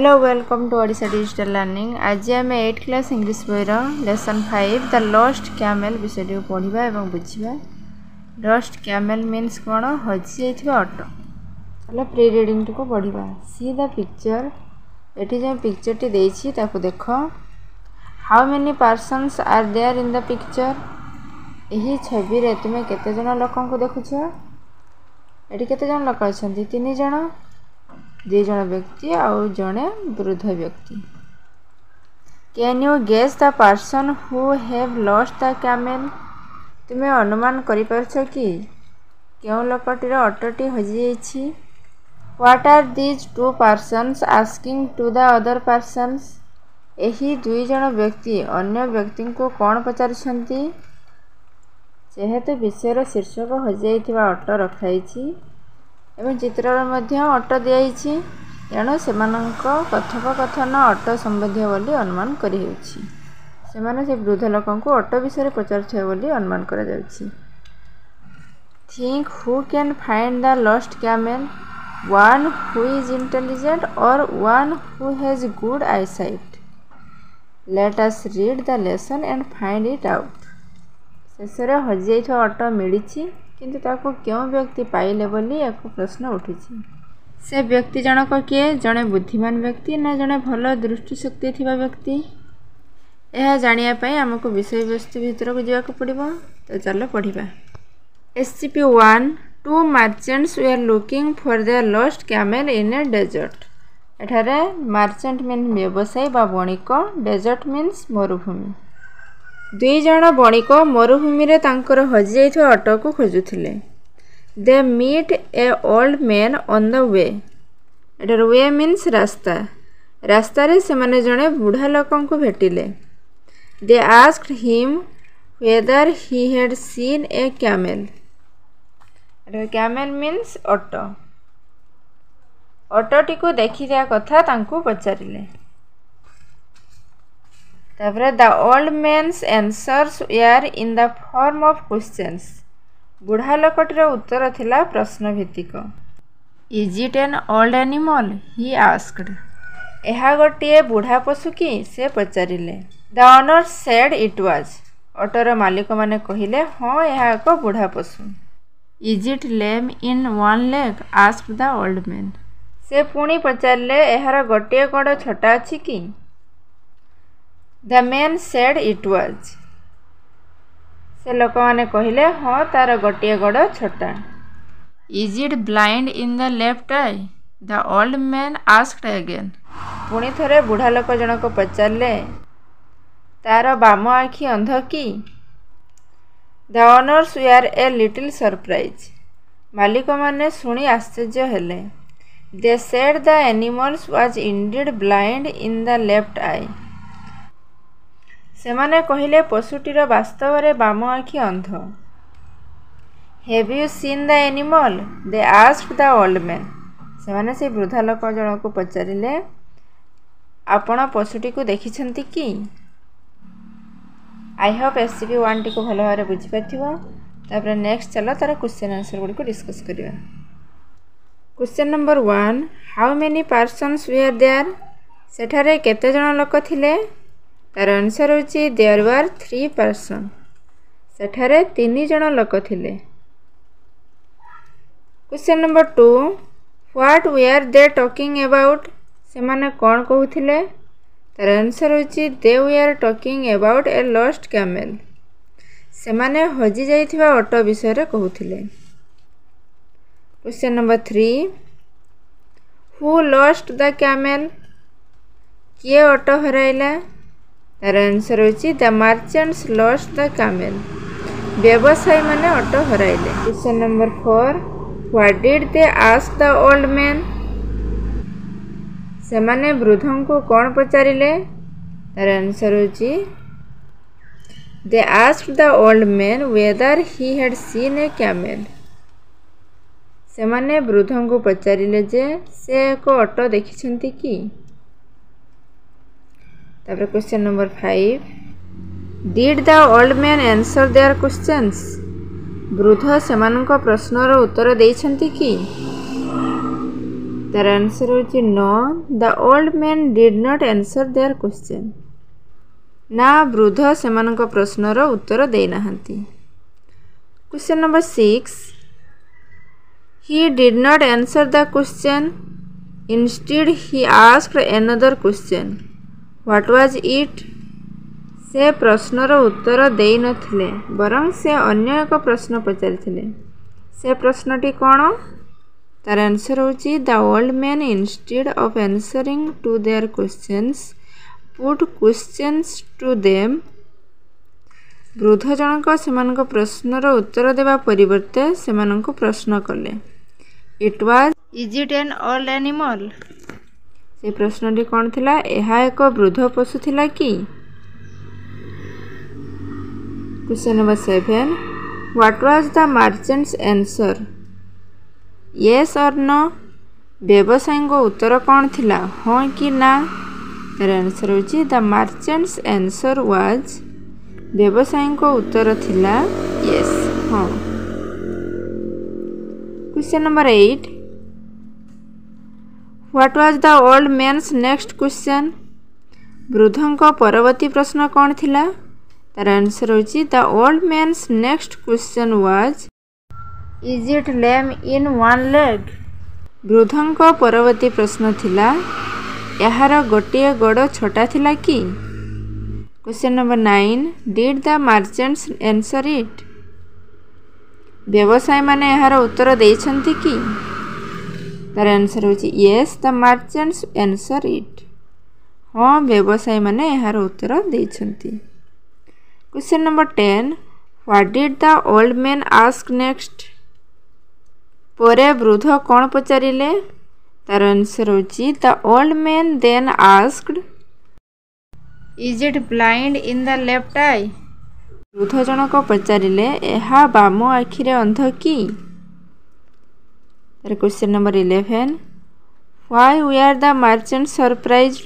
Hello, welcome to Odisha Digital Learning. ଆଜି ଆମେ eight class English ବହିର ଲେସନ୍ 5, ଦ lost camel ବିଷୟଟିକୁ ପଢ଼ିବା ଏବଂ ବୁଝିବା। ଲଷ୍ଟ କ୍ୟାମେଲ୍ ମିନ୍ସ କ'ଣ? ହଜିଯାଇଥିବା ଓଟ। ଚାଲ, ପ୍ରି ରିଡ଼ିଂଟିକୁ ପଢ଼ିବା। See the picture. ଏଠି ଯେଉଁ ପିକ୍ଚରଟି ଦେଇଛି, ତାକୁ ଦେଖ। How many persons are there in the picture? ଏହି ଛବିରେ ତୁମେ କେତେଜଣ ଲୋକଙ୍କୁ ଦେଖୁଛ? ଏଠି କେତେଜଣ ଲୋକ ଅଛନ୍ତି? ତିନି ଜଣ, ଦୁଇ ଜଣ ବ୍ୟକ୍ତି ଆଉ ଜଣେ ବୃଦ୍ଧ ବ୍ୟକ୍ତି। Can you guess the person who have lost the camel? ତୁମେ ଅନୁମାନ କରିପାରୁଛ କି କେଉଁ ଲୋକଟିର ଓଟଟି ହଜିଯାଇଛି? What are these two persons asking to the other persons? ଏହି ଦୁଇ ଜଣ ବ୍ୟକ୍ତି ଅନ୍ୟ ବ୍ୟକ୍ତିଙ୍କୁ କ'ଣ ପଚାରୁଛନ୍ତି? ଯେହେତୁ ବିଷୟର ଶୀର୍ଷକ ହଜିଯାଇଥିବା ଓଟ ରଖାଯାଇଛି ଏବଂ ଚିତ୍ରରେ ମଧ୍ୟ ଓଟ ଦିଆଯାଇଛି, ତେଣୁ ସେମାନଙ୍କ କଥୋପକଥନ ଓଟ ସମ୍ବନ୍ଧୀୟ ବୋଲି ଅନୁମାନ କରିହେଉଛି। ସେମାନେ ସେ ବୃଦ୍ଧ ଲୋକଙ୍କୁ ଓଟ ବିଷୟରେ ପଚାରୁଥିବେ ବୋଲି ଅନୁମାନ କରାଯାଉଛି। Think, who can find the lost camel? One who is intelligent or one who has good eyesight? Let us read the lesson and find it out. ଶେଷରେ ହଜିଯାଇଥିବା ଓଟ ମିଳିଛି, କିନ୍ତୁ ତାକୁ କେଉଁ ବ୍ୟକ୍ତି ପାଇଲେ ବୋଲି ଏକ ପ୍ରଶ୍ନ ଉଠିଛି। ସେ ବ୍ୟକ୍ତି ଜଣକ କିଏ? ଜଣେ ବୁଦ୍ଧିମାନ ବ୍ୟକ୍ତି ନା ଜଣେ ଭଲ ଦୃଷ୍ଟିଶକ୍ତି ଥିବା ବ୍ୟକ୍ତି? ଏହା ଜାଣିବା ପାଇଁ ଆମକୁ ବିଷୟବସ୍ତୁ ଭିତରକୁ ଯିବାକୁ ପଡ଼ିବ। ତ ଚାଲ ପଢ଼ିବା। SCP 1. Two merchants were looking for their lost camel in a desert. ଏଠାରେ ମାର୍ଚେଣ୍ଟ ମିନ୍ ବ୍ୟବସାୟୀ ବା ବଣିକ, ଡେଜର୍ଟ ମିନ୍ସ ମରୁଭୂମି। ଦୁଇ ଜଣ ବଣିକ ମରୁଭୂମିରେ ତାଙ୍କର ହଜିଯାଇଥିବା ଓଟକୁ ଖୋଜୁଥିଲେ। They meet a old man on the way. ଏଠାରେ we means ରାସ୍ତା। ରାସ୍ତାରେ ସେମାନେ ଜଣେ ବୁଢ଼ା ଲୋକଙ୍କୁ ଭେଟିଲେ। They asked him whether he had seen a camel. ଏଠାରେ କ୍ୟାମେଲ୍ ମିନ୍ସ ଓଟ। ଓଟଟିକୁ ଦେଖିଥିବା କଥା ତାଙ୍କୁ ପଚାରିଲେ। ତାପରେ, the old man's answers were in the form of questions. ବୁଢ଼ା ଲୋକଟିର ଉତ୍ତର ଥିଲା ପ୍ରଶ୍ନଭିତ୍ତିକ। Is it an old animal? He asked. ଏହା ଗୋଟିଏ ବୁଢ଼ା ପଶୁ କି? ସେ ପଚାରିଲେ। The owner said it was. Water ମାଲିକମାନେ କହିଲେ, ହଁ, ଏହା ଏକ ବୁଢ଼ା ପଶୁ। Is it lame in one leg? Asked the old man. ସେ ପୁଣି ପଚାରିଲେ, ଏହାର ଗୋଟିଏ ଗୋଡ଼ ଛୋଟା ଅଛି କି? The men said it was. ସେ ଲୋକମାନେ କହିଲେ, ହଁ, ତାର ଗୋଟିଏ ଗୋଡ଼ ଛୋଟା। Is it blind in the left eye? The old man asked again. ପୁଣି ଥରେ ବୁଢ଼ା ଲୋକ ଜଣକ ପଚାରିଲେ, ତାର ବାମ ଆଖି ଅନ୍ଧ କି? The owners were a little surprised. ମାଲିକମାନେ ଶୁଣି ଆଶ୍ଚର୍ଯ୍ୟ ହେଲେ। They said the animals was indeed blind in the left eye. ସେମାନେ କହିଲେ, ପଶୁଟିର ବାସ୍ତବରେ ବାମ ଆଖି ଅନ୍ଧ। Have you seen the animal? They asked the old man. ସେମାନେ ସେଇ ବୃଦ୍ଧା ଲୋକ ଜଣକୁ ପଚାରିଲେ, ଆପଣ ପଶୁଟିକୁ ଦେଖିଛନ୍ତି କି? I Hope SCP 1ଟିକୁ ଭଲ ଭାବରେ ବୁଝିପାରିଥିବ। ତାପରେ ନେକ୍ସଟ ଚାଲ, ତାର କ୍ୱେଶ୍ଚନ୍ ଆନ୍ସର୍ ଗୁଡ଼ିକୁ ଡିସ୍କସ୍ କରିବା। Question number 1. How many persons were there? ସେଠାରେ କେତେ ଜଣ ଲୋକ ଥିଲେ? ତାର ଆନ୍ସର୍ ହେଉଛି, there were three person. ସେଠାରେ ତିନି ଜଣ ଲୋକ ଥିଲେ। Question number 2. What were they talking about? ସେମାନେ କ'ଣ କହୁଥିଲେ? ତାର ଆନ୍ସର୍ ହେଉଛି, they were talking about a lost camel. ସେମାନେ ହଜିଯାଇଥିବା ଓଟ ବିଷୟରେ କହୁଥିଲେ। Question number 3. Who lost the camel? କିଏ ଓଟ ହରାଇଲା? ତାର ଆନ୍ସର୍ ହେଉଛି, the merchants lost the camel. ବ୍ୟବସାୟୀମାନେ ଓଟ ହରାଇଲେ। Question number 4. What did they ask the old man? ସେମାନେ ବୃଦ୍ଧଙ୍କୁ କ'ଣ ପଚାରିଲେ? ତାର ଆନ୍ସର୍ ହେଉଛି, they asked the old man whether he had seen a camel. ସେମାନେ ବୃଦ୍ଧଙ୍କୁ ପଚାରିଲେ ଯେ ସେ ଏକ ଓଟ ଦେଖିଛନ୍ତି କି? ତାପରେ question number 5. Did the old man answer their questions? ବୃଦ୍ଧ ସେମାନଙ୍କ ପ୍ରଶ୍ନର ଉତ୍ତର ଦେଇଛନ୍ତି କି? ତାର ଆନ୍ସର୍ ହେଉଛି no, the old man did not answer their question. ନା, ବୃଦ୍ଧ ସେମାନଙ୍କ ପ୍ରଶ୍ନର ଉତ୍ତର ଦେଇନାହାନ୍ତି। Question number 6, he did not answer the question, instead he asked another question. What was it? ସେ ପ୍ରଶ୍ନର ଉତ୍ତର ଦେଇନଥିଲେ, ବରଂ ସେ ଅନ୍ୟ ଏକ ପ୍ରଶ୍ନ ପଚାରିଥିଲେ। ସେ ପ୍ରଶ୍ନଟି କ'ଣ? ତାର ଆନ୍ସର୍ ହେଉଛି the old man instead of answering to their questions put questions to them. ବୃଦ୍ଧ ଜଣକ ସେମାନଙ୍କ ପ୍ରଶ୍ନର ଉତ୍ତର ଦେବା ପରିବର୍ତ୍ତେ ସେମାନଙ୍କୁ ପ୍ରଶ୍ନ କଲେ। It was is it an old animal? ସେ ପ୍ରଶ୍ନଟି କ'ଣ ଥିଲା? ଏହା ଏକ ବୃଦ୍ଧ ପଶୁ ଥିଲା କି? Question number 7, what was the merchant's answer? Yes or no? ବ୍ୟବସାୟୀଙ୍କ ଉତ୍ତର କ'ଣ ଥିଲା, ହଁ କି ନା? ତାର ଆନ୍ସର୍ ହେଉଛି ଦ ମାର୍ଚେଣ୍ଟସ୍ ଆନ୍ସର୍ ୱାଜ୍, ବ୍ୟବସାୟୀଙ୍କ ଉତ୍ତର ଥିଲା ୟେସ୍, ହଁ। Question number 8, what was the old man's next question? ବୃଦ୍ଧଙ୍କ ପରବର୍ତ୍ତୀ ପ୍ରଶ୍ନ କ'ଣ ଥିଲା? ତାର ଆନ୍ସର୍ ହେଉଛି the old man's next question was is it lame in one leg? ବୃଦ୍ଧଙ୍କ ପରବର୍ତ୍ତୀ ପ୍ରଶ୍ନ ଥିଲା ଏହାର ଗୋଟିଏ ଗୋଡ଼ ଛୋଟା ଥିଲା କି? Question number 9, did the merchants answer it? ବ୍ୟବସାୟୀମାନେ ଏହାର ଉତ୍ତର ଦେଇଛନ୍ତି କି? ତାର ଆନ୍ସର୍ ହେଉଛି yes, the merchants answer it. ହଁ, ବ୍ୟବସାୟୀମାନେ ଏହାର ଉତ୍ତର ଦେଇଛନ୍ତି। Question number 10, what did the old man ask next? ପରେ ବୃଦ୍ଧ କ'ଣ ପଚାରିଲେ? ତାର ଆନ୍ସର୍ ହେଉଛି the old man then asked is it blind in the left eye? ବୃଦ୍ଧ ଜଣକ ପଚାରିଲେ ଏହା ବାମ ଆଖିରେ ଅନ୍ଧ କି? ତାର question number 11, why were the merchant surprised?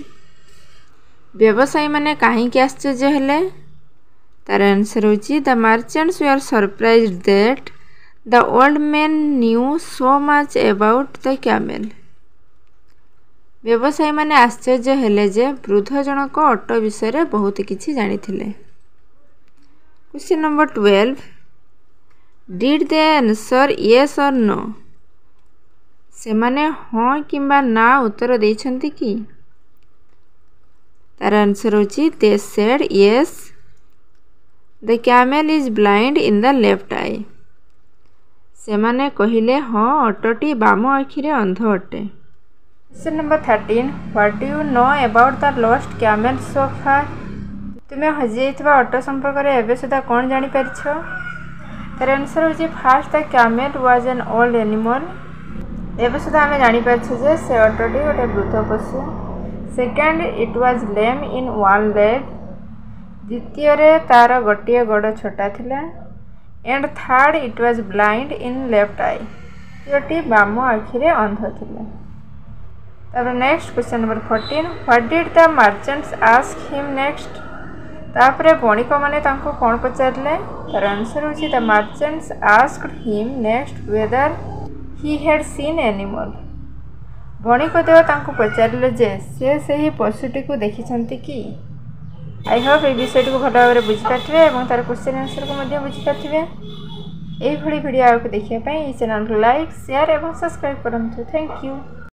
ବ୍ୟବସାୟୀମାନେ କାହିଁକି ଆଶ୍ଚର୍ଯ୍ୟ ହେଲେ? ତାର ଆନ୍ସର୍ ହେଉଛି the merchants were surprised that the old man knew so much about the camel. ବ୍ୟବସାୟୀମାନେ ଆଶ୍ଚର୍ଯ୍ୟ ହେଲେ ଯେ ବୃଦ୍ଧ ଜଣକ ଅଟ ବିଷୟରେ ବହୁତ କିଛି ଜାଣିଥିଲେ। Question number 12, did they answer yes or no? ସେମାନେ ହଁ କିମ୍ବା ନା ଉତ୍ତର ଦେଇଛନ୍ତି କି? ତାର ଆନ୍ସର୍ ହେଉଛି they said yes, the camel is blind in the left eye. ସେମାନେ କହିଲେ ହଁ, ଅଟଟି ବାମ ଆଖିରେ ଅନ୍ଧ ଅଟେ। Question number 13, what do you know about the lost camel so far? ତୁମେ ହଜିଯାଇଥିବା ଅଟୋ ସମ୍ପର୍କରେ ଏବେ ସୁଦ୍ଧା କ'ଣ ଜାଣିପାରିଛ? ତାର ଆନ୍ସର୍ ହେଉଛି first, the camel was an old animal. ଏବେ ସୁଦ୍ଧା ଆମେ ଜାଣିପାରିଛୁ ଯେ ସେ ଅଟୋଟି ଗୋଟେ ବୃଦ୍ଧ ପଶୁ। Second, it was lame in one leg. ଦ୍ୱିତୀୟରେ ତାର ଗୋଟିଏ ଗୋଡ଼ ଛୋଟା ଥିଲା। And third, it was blind in left eye. ତୃତୀୟଟି ବାମ ଆଖିରେ ଅନ୍ଧ ଥିଲା। ତାପରେ next question number 14, what did the merchants ask him next? ତାପରେ ବଣିକମାନେ ତାଙ୍କୁ କ'ଣ ପଚାରିଲେ? ତାର ଆନ୍ସର୍ ହେଉଛି the merchants asked him next whether he had seen animal. ବଣିକ ଦେବ ତାଙ୍କୁ ପଚାରିଲେ ଯେ ସେ ସେହି ପଶୁଟିକୁ ଦେଖିଛନ୍ତି କି? I Hope ଏହି ବିଷୟଟିକୁ ଭଲ ଭାବରେ ବୁଝିପାରିଥିବେ ଏବଂ ତାର କ୍ୱେଶ୍ଚନ୍ ଆନ୍ସର୍କୁ ମଧ୍ୟ ବୁଝିପାରିଥିବେ। ଏହିଭଳି ଭିଡ଼ିଓ ଆଗକୁ ଦେଖିବା ପାଇଁ ଏହି ଚ୍ୟାନେଲକୁ ଲାଇକ୍, ସେୟାର ଏବଂ ସବସ୍କ୍ରାଇବ୍ କରନ୍ତୁ। Thank you.